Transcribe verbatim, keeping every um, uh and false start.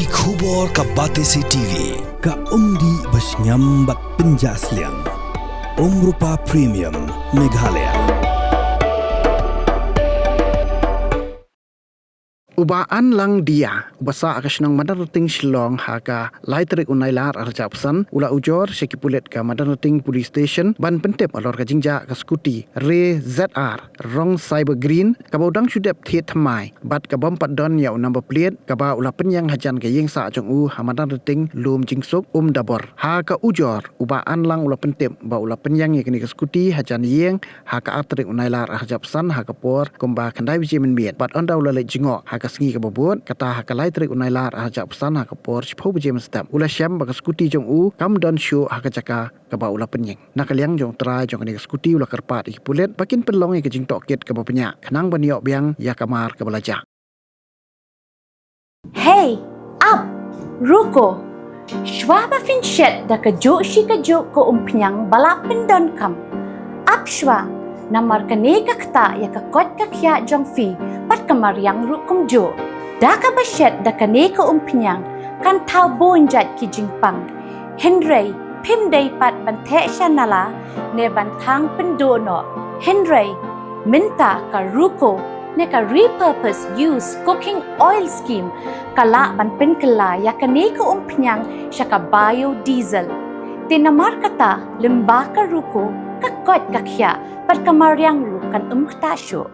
Ki khubor ka Batesi T V, ka umdih ba shngiam bad pynjah sliang. Umrupa Premium, Meghalaya. U Bah Anlang Dia, uba sah ha ka shnong Madanrting Shillong ha ka lai tarik u Nailar arhajar arphew san, u la ujor sha ki pulit ka Madanrting Police Station ban pyntip halor ka jingjah ka skuti Ray Z R rong Cyber Green, kaba u dang shu dep thied thymmai bad ka bym pat don ïa u number plate, kaba u la pynïeng hajan ka ïing sah jong u ha Madanrting Lum Jingsuk, Umdabor. Ha ka ujor, u Bah Anlang u la pyntip ba u la pynïeng ïa kane ka skuti hajan ïing ha ka ar tarik u Nailar arhajar arphew san ha ka por kumba khyndai baje mynmiet, bad ynda u la leit jngoh ha ka sngi kaba bud, kata ha ka lai tarik u Nailar arhajar arphew san ha ka por shiphew baje mynstep, u la shem ba ka skuti jong u kam don shuh ha ka jaka kaba u la pynïeng. Na ka liang jong u trai jong kane ka skuti u la kyrpad ïa ki pulit ba kin pynlong ïa ka jingtohkit kaba bniah khnang ban ïoh biang ïa ka mar kaba la jah. Hei, ap, ruko. Shuwa ba phin shet da kajuh shi kajuh ka umphniang ba la pyndonkam, ap shuwa, namar kane ka ktah ïa ka koit ka khiah jong phi bad ka mariang ruh kumjuh. Da kaba shet da kane ka umphniang kan thaw bun jait ki jingpang. Hynrei phim dei pat ban theh sha nala ne ban thang pynduh noh. Hynrei mynta ka ruko ne ka repurpose use cooking oil scheme ka lah ban pynkylla ïa kane ka umphniang sha ka biodiesel. Te namar kata, lyngba ka ruko, ka koit ka khiah bad ka mariang ruh kan ym ktah shuh.